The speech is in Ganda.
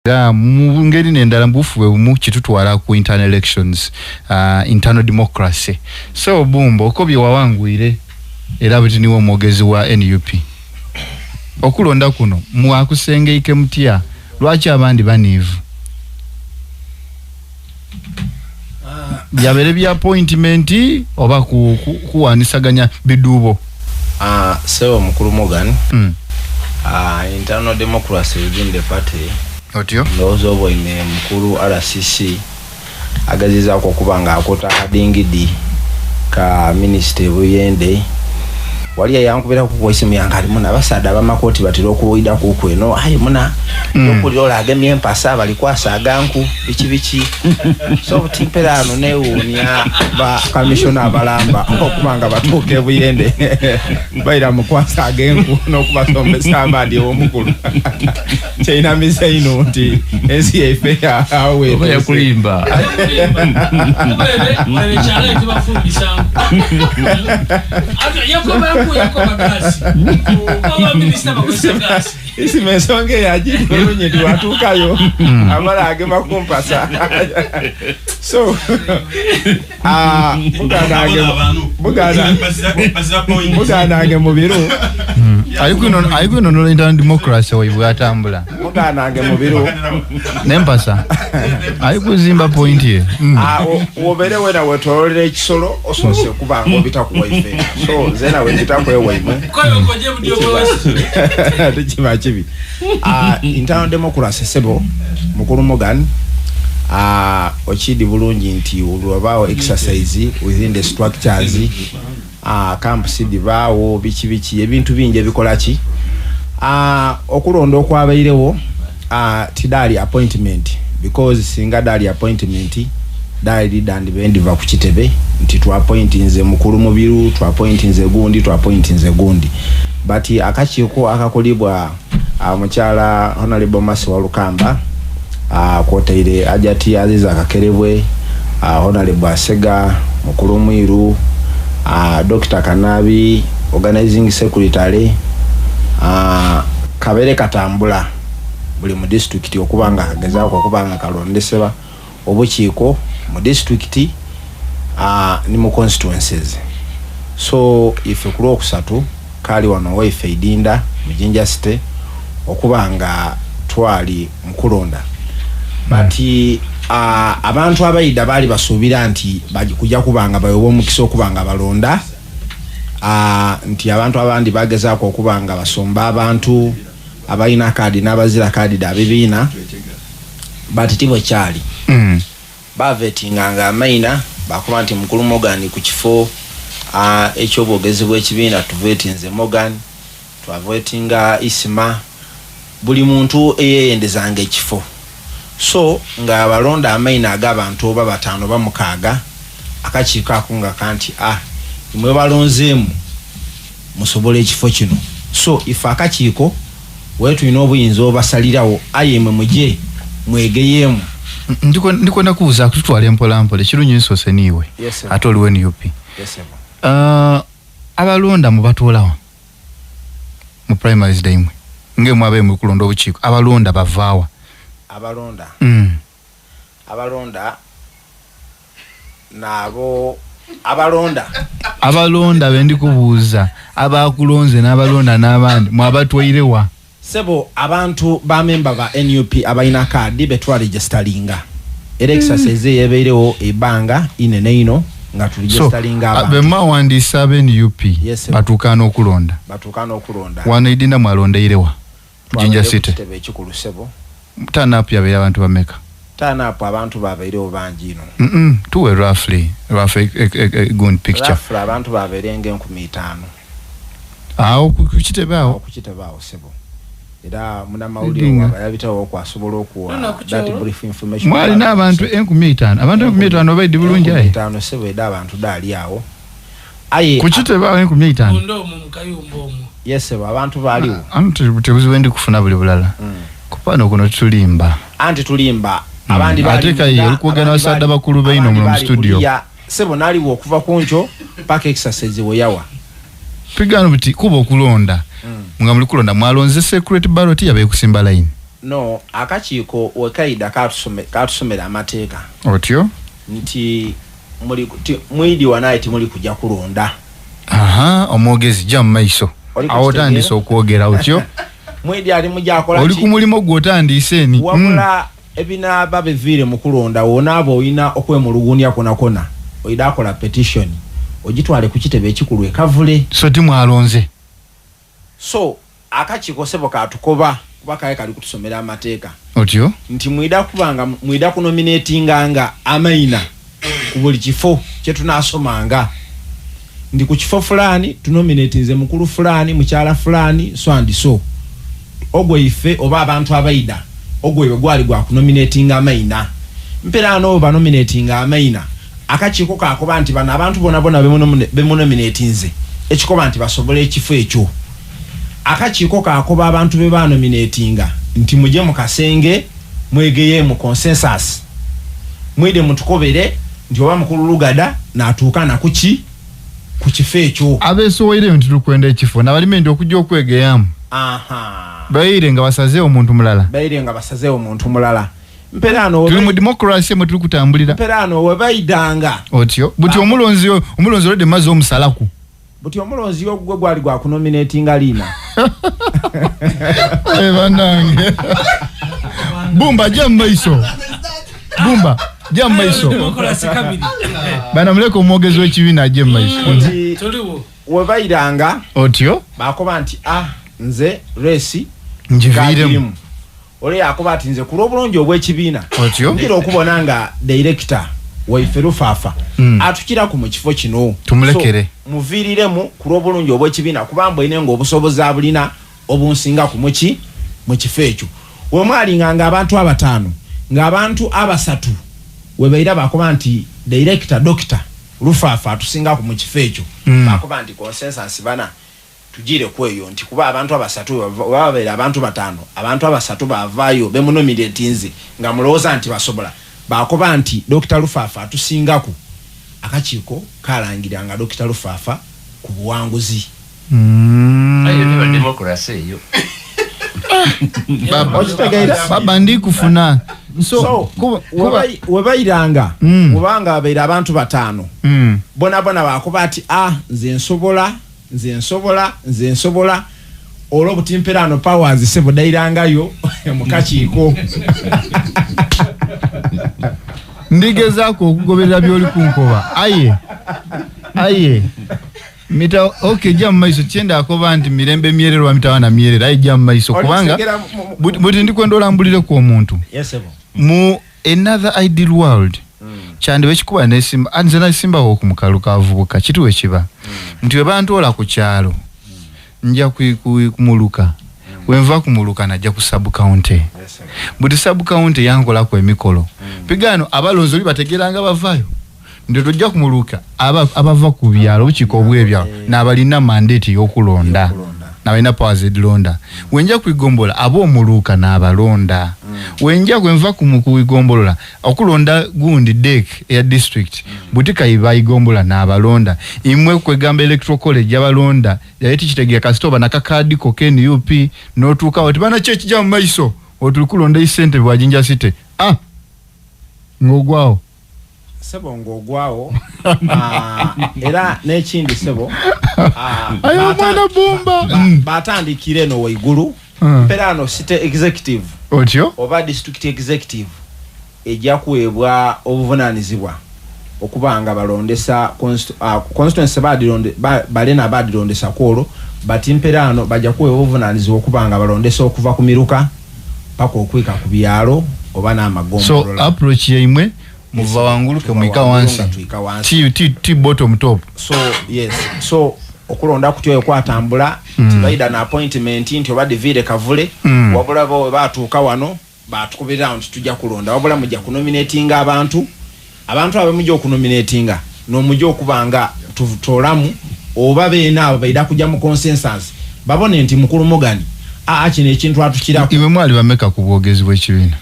Era mu ngeri n'endala, mu bufu bwe bumu kitutwala ku internal elections, internal democracy. So Bumbo, oko bye wawangwire era buti niwe omwogezi wa NUP, okulonda kuno mwakusengeike mutya? Lwaki abandi baniivu? Byabere bya appointment oba kuwanisaganya biduubo? Sebo mukulu Morgan, internal democracy within the party. Otyo. Ndowooza oboine mukulu RCC agezezaako okuba nga akota akadingidi ka minisita Buyende. Wali yankubira ku voice yange, ali muna abasaadha abamakooti batera okuwida kuku eno, aye muna okulira ola agemye empasa bali kwasaaga nku biki biki. So butimpera ano newuunya ba kamishona abalamba okuba nga batuuka ebuyende baira mu kwasaaga enku n'okubasombesa amaadi ew'omukulu. Kyeinamiza ino nti ensi yaife awo. Oba yakulimba. Mulebe kyala tebafumbisa yakobaku, yakoba gasi oba minisita bakozesa gasi. Isima ensonga eyo agiri bulungi nti watuukayo amala agema kumpasa. So muganda wange Mubiru, Ali kwinonola internal democracy waibwe atambula. Muganda wange Mubiru, nempasa ali kuzimba point ye. Wobeere wena wetololera ekisolo osoose kuba nga obita ku waife, so nze nawe mpita kwewaimwe. Koyokoje budyo bwewasi. Tekiba kibi. Internal democracy, sebo mukulu Morgan, okidi bulungi nti olwabaawo exercise within the structures, campus dibaawo biki biki, ebintu bingi ebikola ki. Okulonda okwabairewo, tidaali appointment, because singa daali appointment daali lidandibe ndiva ku kitebe nti twapointinze mukulu Mubiru, twapointinze gundi, twapointinze gundi. But akakiiko akakulibwa mukyala Honorable Masi Walukamba, kwotaire Ajati Aziza Akakerebwe, Honorable Asega, mukulu Mwiru, Dr Kanabi, organizing secretary, kabere katambula buli mu disitulikiti okuba nga kagezaako okuba nga kalondesebwa obukiiko mu disitulikiti ne mu constituencies. So ife ku lwokusatu kaali wano waife Idinda mu Jinja City okuba nga twali mukulonda, but abantu abaida baali basuubira nti kujja kuba nga baweebwa omukisa okuba nga balonda, nti abantu abandi bagezaako okuba nga basomba abantu abalina kaadi n'abazira kaadi da bibiina, but ti bwe kyali. Bavetinganga amaina, bakuba nti mukulu Morgan ku kifo ekyobwogezi bw'ekibiina, tuvetinze Morgan, twavetinga Isima, buli muntu eyeyendezanga ekifo. So nga balonda amaina ag'abantu oba bataano oba mukaaga, akakiiko ako nga kanti imwe balonzeemu musobola ekifo kino. So ife akakiiko we tulina obuyinza obasalirawo, aye imwe muje mwegeyeemu. Ndikwenda kubuuza kututwala empolampola, ekirungi nsoose niiwe. Yes, sir. Ate oliwo NUP. Yes, sir. Abalonda mubatuulawa mu primaries daimwe ngemwe abaye muri kulonda obukiiko, abalonda bavaawa? Abalonda, abalonda nabo abalonda. Abalonda bendikubuuza, abakulonze n'abalonda n'abandi mwabatwairewa? Sebo, abantu bamemba ba NUP abalina kaadi betwaregisteringa, era exercise eyebeirewo ebbanga inene ino nga So turegisteringa abantu. Bemwawandiisa abe NUP Yes, sir. batuuka n'okulonda? Batuuka n'okulonda. Wano Idinda mwalondeirewa? Jinja Twalonde ku City? kitebe ekikulu, sebo. Turn-up yabeera abantu bameka? Turn-up abantu babeirewo bangi ino. Tuwe roughly rough a good picture. Roughly abantu babeire nga 5000. Awo ku kitebe awo? Ku kitebe awo, sebo, era munamawulire Idinga. waba yabitawo okwasobola okuwa No, no, ku that kyolo. brief information. Mwalina abantu 5000? Abantu 5000 obaidi bulungi aye? 5000, sebo, era abantu daali awo, aye Ku kitebe awo 5000? Munda omwo mukayumba omwo. Yes, sebo, abantu baaliwo. Anti tebuzibu ndi kufuna buli bulala kupano kuno tulimba. Anti tulimba abandi baali Ate kayi, munda, oli kwogera abandi n'abasaadha bakulu beino abandi muno mu baali studio. kuliya. Sebo, naliwo okuva ku nkyo paka exercise weyawa. Pigano buti kuba okulonda, nga muli kulonda mwalonze secret ballot yabaye kusimba line? No, akakiiko wekaida katusomera amateeka. Otyo? Nti mwidi wanaye timuli kujja kulonda. Aha, omwogezi jja mu maiso. Awo otandise okwogera otyo? Mwidi ali mujja akola ki? Oli ku mulimu gwe otandise ni. Wabula ebinaaba biviire mu kulonda wonaaba olina okwemulugunya konakona oyida akola petition ogitwale ku kitebe ekikulu e Kavule. So timwalonze. So akakiiko sebo katukoba kuba kaye kali kutusomera amateeka. Otyo? Nti mwida kubanga mwida kunominatinganga amaina ku buli kifo kye tunaasomanga. Ndi ku kifo fulani tunominatinze mukulu fulani mukyala fulani so and so. Ogwo ife oba abantu abaida ogwo iwe gwali gwa kunominatinga amaina. Mpera ano banominatinga amaina. Akakiiko kakoba nti bano abantu bona bona bemunominatinze. Ekikoba nti basobole ekifo ekyo. Akakiiko kakoba abantu be banominatinga nti muje mu kasenge mwegeye mu consensus. Mwide mutukobere nti oba mukulu Lugada n'atuuka na kuki ku kifo ekyo. Abeesowoire nti tukwenda ekifo n'abalime nti okujja okwegeyamu. Aha. Baire nga basazeewo omuntu mulala. Baire nga basazeewo omuntu mulala. Mpera tuli mu democracy mwe tuli kutambulira. Mpera ano we baidanga. Otyo buti omulonzi olwedde maze omusalaku. Buti omulonzi ogwe gwali gwa kunominatinga lina. Bannange. Bumba jja mu maiso. Bumba jja mu maiso. Bana muleke omwogezi w'ekibiina ajje mu maiso. We baidanga. Otyo? Bakoba nti nze resi njiviiremu. Ole yakoba ati nze ku lw'obulungi obw'ekibiina. Otyo? Ngira okubona nga director waife Rufaafa atukiraku mu kifo kino. Tumulekere. So, muviiriremu ku lw'obulungi obw'ekibiina kubanga ine ng'obusobozi abulina obunsinga ku muki mu kifo ekyo. We mwalinganga abantu abataano ng'abantu abasatu we baira bakoba nti director Dr. Rufaafa atusinga ku mu kifo ekyo. Bakoba nti consensus bana tugire kweyo nti kuba abantu abasatu babeera abantu bataano abantu abasatu bavaayo bemunominatinze nga mulowooza nti basobola. Bakoba nti Dr. Rufaafa atusingaku. Akakiiko kalangira nga Dr. Rufaafa ku buwanguzi. Baba ndi kufuna. So webayiranga kubanga babeera abantu bataano bona bona bakoba ati nze nsobola nze nsobola nze nsobola olwo butimperano powers sebo dairangayo mu kakiiko. Ndigezaako okugoberera by'oli kunkoba. Aye mita okay jja mu maiso kyenda akoba nti mirembe myerere wa mitawana myerere aye jja mu maiso kubanga buti ndikwenda olambulireko omuntu. Yes, mu another ideal world kyandi ekikuba nesimba nze nasimbawo ku mukalu kavubuka kituwe kiba nti we bantoola ku kyalo nja kumuluka wenva kumuluka najja ku sub county. Buti sub county yankolako emikolo pigano abalonzi oli bategeranga bavaayo nti tojja kumuluka abava ku byalo obukiiko obw'ebyalo n'abalina mandate y'okulonda n'abalina powers edilonda. Wenja kwigombola ab'omuluka n'abalonda. Wenja kwenva kuigombolola okulonda gundi deck eya district butika iba igombola n'abalonda. Imwe kwegamba electoral college abalonda yali tikitegeka kasitoba nakakadi ko KNUP n'otuuka oti bana ki ekijja mu maiso otuli isente bwa Jinja City ng'ogwawo sebo ng'ogwawo. Era n'ekindi sebo ayo mwana Bumba batandikire eno waigulu mpera ano city executive otyo oba district executive ejja kuweebwa obuvunaanyizibwa okubanga balondesa constituency balena badirondesa kwolwo bati mpera ano bajja kuweebwa obuvunaanyizibwa okubanga balondesa okuva ku miruka paka okwika ku byalo oba n'amagombolola. So approach yaimwe muva wangulu ke mwika wansi ti bottom top. So yes, so okulonda kutyo kwatambula tibaida na appointment nti oba divide Kavule wabula bo batuuka wano batukubira nti tujja kulonda wabula mujja kunominatinga abantu abe mujja okunominatinga n'omujja okubanga tutolamu oba beena abo baida kujja mu consensus babone nti mukulu Morgan kino ekintu atukirako. Iwe mwali bameka ku bwogezi bw'ekibiina?